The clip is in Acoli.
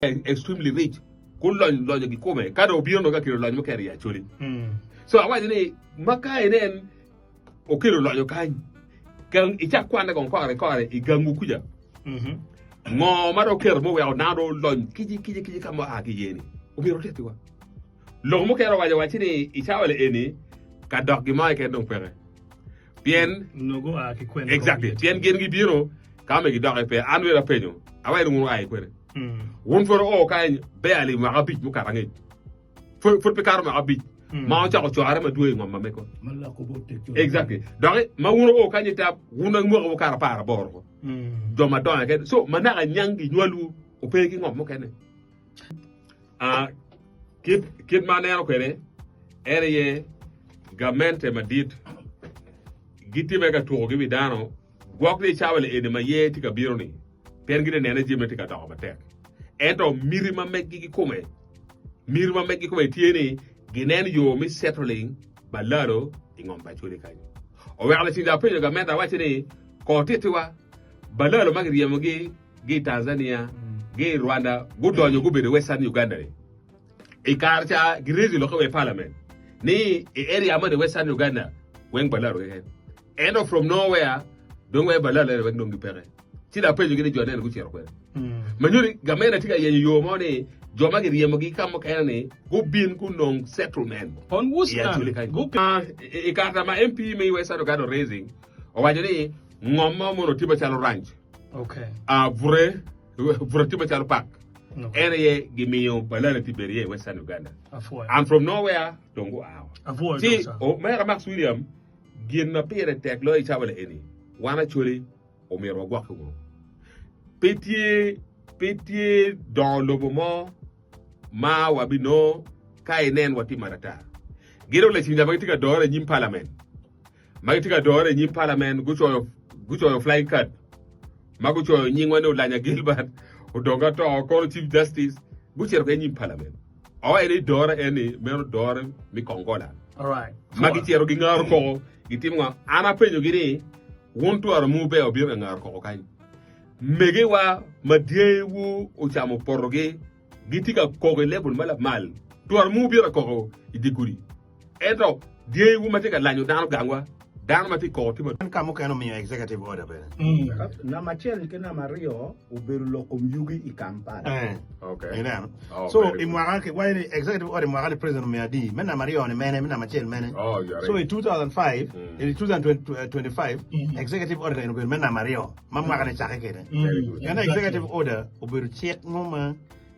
Extremely rich gulony lonyo kikome ka dong obino dong ka kelo lony mukene i Acholi. So awaco ni ma ka inen okelo lonyo kany gang icak kwane kong kore kore i gangwu kuca ngo ma dong oketo muweko dano dong olony kici kici kici ka ma oa ki iye ni omyero otitiwa. Lok mukene owaco wacci ni i cawa eni ka dok gin mo keken dong peke. Pien Onongo gua ki kwene exactly pien gin gibino ka ma gidok iye pe. An bene apenyo awaco ni wun wua ki kwene. Wun pud wuo kany barely mwaka abic mukato angec. Pud pud pe kato mwaka abic ma ocako corre madwong i ngom ma mego. Exactly. Doki ma wun wuo kany i tap wun weng mwaka wukato 18 ko. Jo madongo keken. So ma naka nyang ginywalwu ope ki ngom mukene. Ah, kit, kit ma aneno kwede en aye gamente madit gitime ka tuko ki wi dano gwok ni cawa li eni ma ye tye ka bino ni pien gitye nene jami tye ka doko matek ento miti ma meggi kikome miti ma meggi kikome tye ni ginen yo me settling balalo i ngom pa Acholi kany oweko laceng dong apenyo gamente awacce ni ko tittiwa balalo ma kiryemogi gi i Tanzania gi i Rwanda gudonyo gubedo i Western Uganda ni i kare ca girejo lokke wa i parliament ni i area moni Western Uganda weng balalo keken ento from nowhere dong weng balalo ene weng dong gipeke ci dong apenjogi ni jo nene gucito kwene ma nyuto ni gamente tye ka yenyo yo mo ni jo ma giryemogi ka mukene ni gubin gunong settlement On i Western Acholi kany. guke Ah, i kare ma MP me Western Uganda Raising owaco ni ngom mo mono tye macalo ranch Okay. Ah, bute, bute tye macalo pak. Okay. En aye gimiyo balale tye bedo iye i Western Uganda. Apwoyo. And from nowhere, dong gua. Apwoyo, Ci, Doctor. o, mera Max William, gin ma pire tek loyo i cawa eni, wan Acholi omyero wagwokke wunu. Pe tye, pe tye dongo lobo mo ma wabinongo ka inen watye maratar. Gin olacing ma gitye ka dore i nyim parliament. ma gitye ka dore i nyim palamen gucoyo gucoyo flying card ma gucoyo nyingwa ni Olanya Gilbert Odonga Ato kono Chief Justice gucito kwede i nyim palamen o en i dore en ni meno dore mi Kongola Alright. ma gicito gingaro koko gitimo ngo an apenyogi ni wun twero mu ber wubino ka ngaro koko kany megewa ma dyangiwu ocamo potogi gitye ka koko i level ma lamal twero mu wubino ka koko i dye gudi Ento dyangiwu ma tye ka lanyo dano gangwa, dano ma tye ka koko tye madwong. En ka mukene omiyo executive order bene. Namba acel ki namba aryo obedo lok kom yugi i Kampala. Eh, Okay. ineno. Oh, So very i good. mwaka kiwaco ni executive order i mwaka ni president omiyo adi, me namba aryo ni mene, me namba acel mene. Oh, you are So right. i 2005, Mm. i 2025, executive order eni obedo me namba aryo ma mwaka ni cake kede. Very good. Ento executive order obedo cik mo ma.